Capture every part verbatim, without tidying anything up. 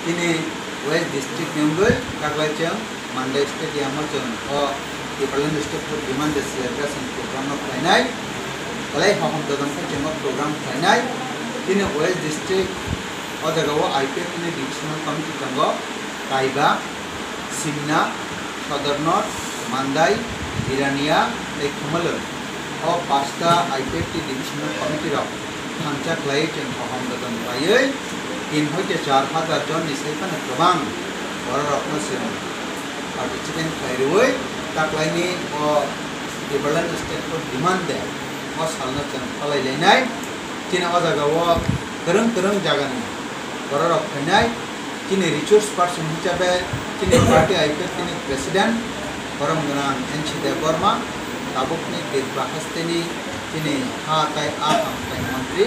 Chini West District ni wngwi Kaklai chwng Mandai Stadium o chwng o Tipraland State Food Demand Day Celebration program no khlainai. Belai hohom dodon khe chwng o program khlainai. Chini West District o jaga o I P F T ni Divisional Committee tongo, Kaiba, Simna, Sodornot, Mandai, Jirania tei Khumalwng. O pasta I P F T Divisional Committee rok thangcha khlaiwi chwng hohom dodon khlaiwi tin hoite char hajar jon ni sai phano kwbang bororokno chwng participant khlai rwui taklaini o Tipraland State Food Demand Day o salno chwng phalai lainai. Chini o jaga o kwrwng kwrwng jagani bororok phainai. Chini resource person hisabe chini party I P F T ni president borom gwnang N C Debbarma, tabukni Tripura hasteni chini ha tai a hamkrai montri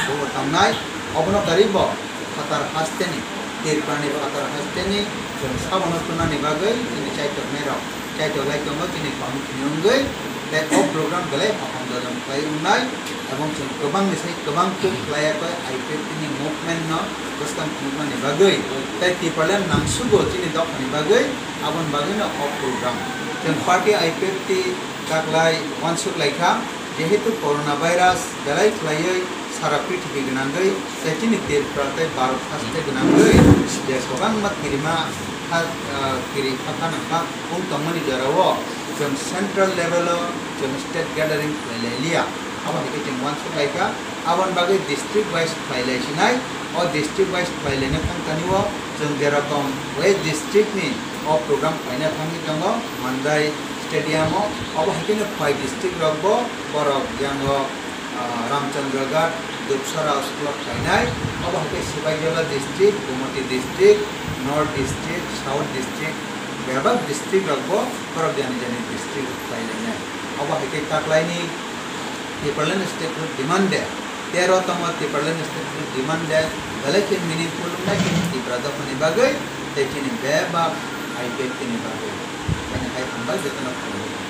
bo tongnai. Obono karibo phatar hasteni, Tripurani phatar hasteni chwng sabono tunani bagwi chini chaitok nairok chaitok lai tongo chini committee ni wngwi. Tei o program belai hohom dodon khlai wngnai. Ebong chwng kwbangni sai kwbang kuk khlaiya koi I P F T ni movement no bwskang phunuknani bagwi tei Tipraland nangsugo chini dophani bagwi, aboni bagwino o program. Chwng party I P F T taklai uansuk laikha, jehetu corona virus belai khlaiwi sara prithibi gwnangwi tei chini Tripura tei Bharat haste gwnangwi je kwbangma kirima ha, ah, kiri pha phano kha wng tongmani jorao chwng central level o chwng state gathering khlai lai liya. Abo hai khe chwng uansuk lai kha, aboni bagwi district wise khlai lai sinai. O district wise khlai laina thang thani o chwng je rokom West district ni o program khlaina thangwi tongo Mandai stadium o. Obo hai khe no phai district rok bo borok yang o ah, Ramchandra Ghat, Dupsara o school o khlainai, obo hai khe Sipaijala district, Gomati district, North district, South district, bebak district rok bo borok jani jani district rok khlai lainai. Obo hai khe taklaini Tipraland State Food Demand Day, tero tongma Tipraland State Food Demand Day, belai khe meaningful wngnai chini Tripura dophani bagwi tei chini bebak I P F T ni bagwi. Ani hai hambai jotono khlai.